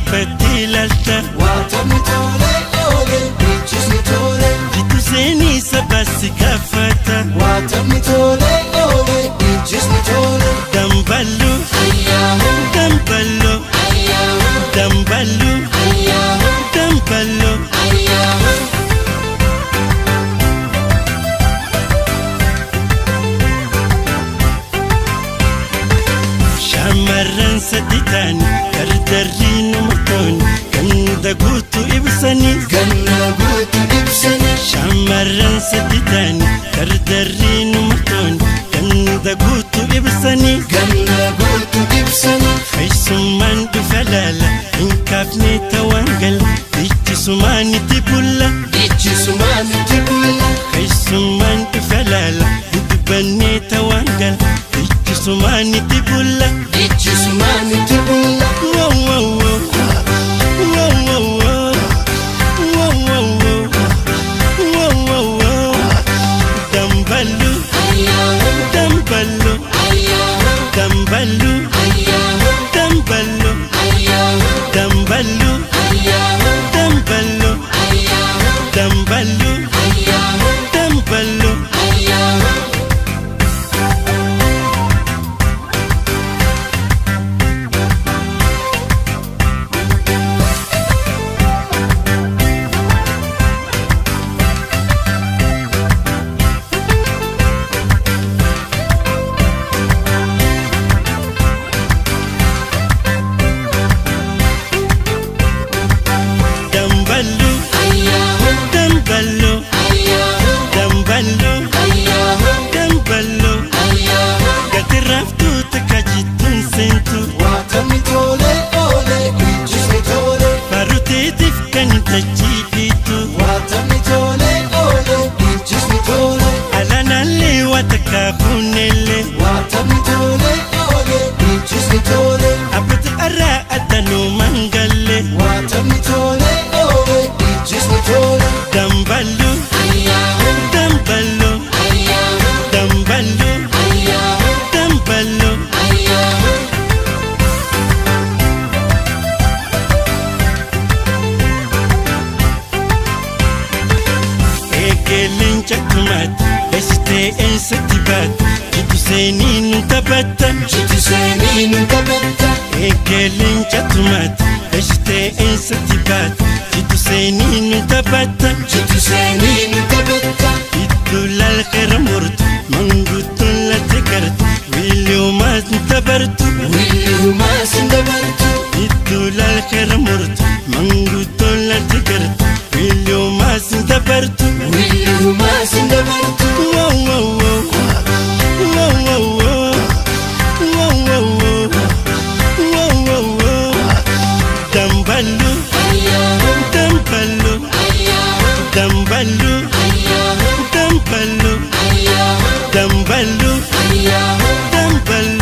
Dhaabbattee ilaalta. Waatamni tole oole dhiichisni tole. Jitu seenii sabaasi gaafata. Waatamni tole oole dhiichisni tole. Damballu damballu damballu damballu. Shamarran sadi ta'anii dardarri namoonni ganda guutuu ibsanii. Ganna guutuu ibsanii. Shamarran sadi ta'anii dardarri namoonni ganda guutuu ibsanii. Ganna guutuu ibsanii. Fayyisummaan dhufa laala hin kaafne tawaan gala dhiichisumaan itti bulla. Dhiichisumaan itti bulla. Fayyisummaan dhufa laala hin dubbanne tawaan gala dhiichisumaan itti bulla. Dhiichisumaan itti bulla. Wow wow wow wow wow wow wow wow wow wow. Damballu damballu damballu damballu damballu damballu damballu damballu. Damballu damballu damballu damballu gati raaftuu takka jittuun seentu. Waatamni tole oole dhiichisni tole. Baruuteetiif kan tachii dhiitu. Waatamni tole oole dhiichisni tole. Alaanaallee waa takka kuuneellee. Waatamni tole oole dhiichisni tole. Abbootii arraa addanuu mangallee. Waatamni tole oole dhiichisni tole. Damballu damballu damballu damballu. Eegeleen chattumaatti eessitee eessatti baate jitu seenii nu taphatta. Jitu seenii nu taphatta. Eegeleen chattumaatti eessitee eessatti baate jitu seenii nu taphatta. Jitu seenii nu taphatta. Iddoo lalqeera murtu manguddoon latte gartu wiiliyoomaas ni tabartu. Wiiliyumaas hin dabartu. Iddoo lalqeera murtu manguddoon latte gartu wiiliyoomaas ni tabartu. Wiiliyumaas hin dabartu. Wow wow wow wow wow wow wow wow wow wow. Damballu damballu damballu damballu damballu damballu.